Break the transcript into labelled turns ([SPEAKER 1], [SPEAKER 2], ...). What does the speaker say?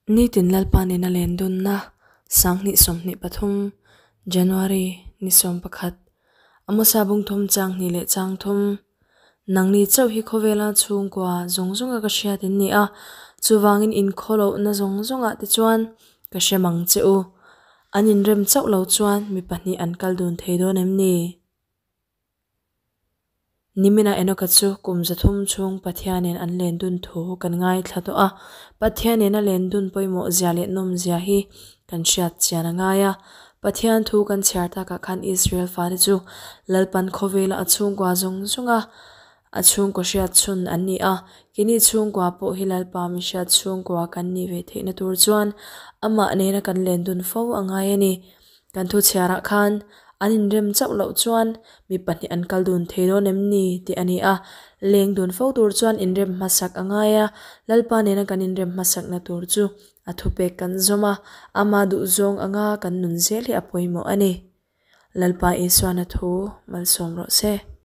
[SPEAKER 1] Nitin Lalpa nena len dunna 2023 January ni 11 Amosa bung thum chang hnih leh chang thum Nangni chauh hi khawvela chhungkua zawng zawnga ka hriat in ni a, chuvangin in khawlohna zawng zawngah te chuan ka hre mang che u. An inrem chauh lo chuan mi pahnih an kal dun thei dawn em ni? Nimina Enoka chu kum 300 chhung Pathianin an len dun thu kan ngaithla tawh a. Pathianin a len dun pawimawh zia leh nawm zia hi kan hriat chian a ngai a. Pathian thu kan chhiar takah khan Israel fate chu Lalpan khawvela a chhungkua zawng zawnga a chhungkaw hriat chhun an ni a. Keini chhungkua pawh hi Lalpa mi hriat chhungkua kan nih ve theihna tur chuan amah nena kan len dun fo a ngai a ni. Kan thu chhiarah khan an inrem chauh loh chuan mi pahnih an kal dun thei dawn em ni tih a ni a, leng dun fo tur chuan inrem hmasak a ngai a, Lalpa nena kan inrem hmasakna tur chu a thupek kan zawm a, ama duhzawng anga kan nun zel hi a pawimawh a ni. Lalpa Isuan a thu malsawm rawh se.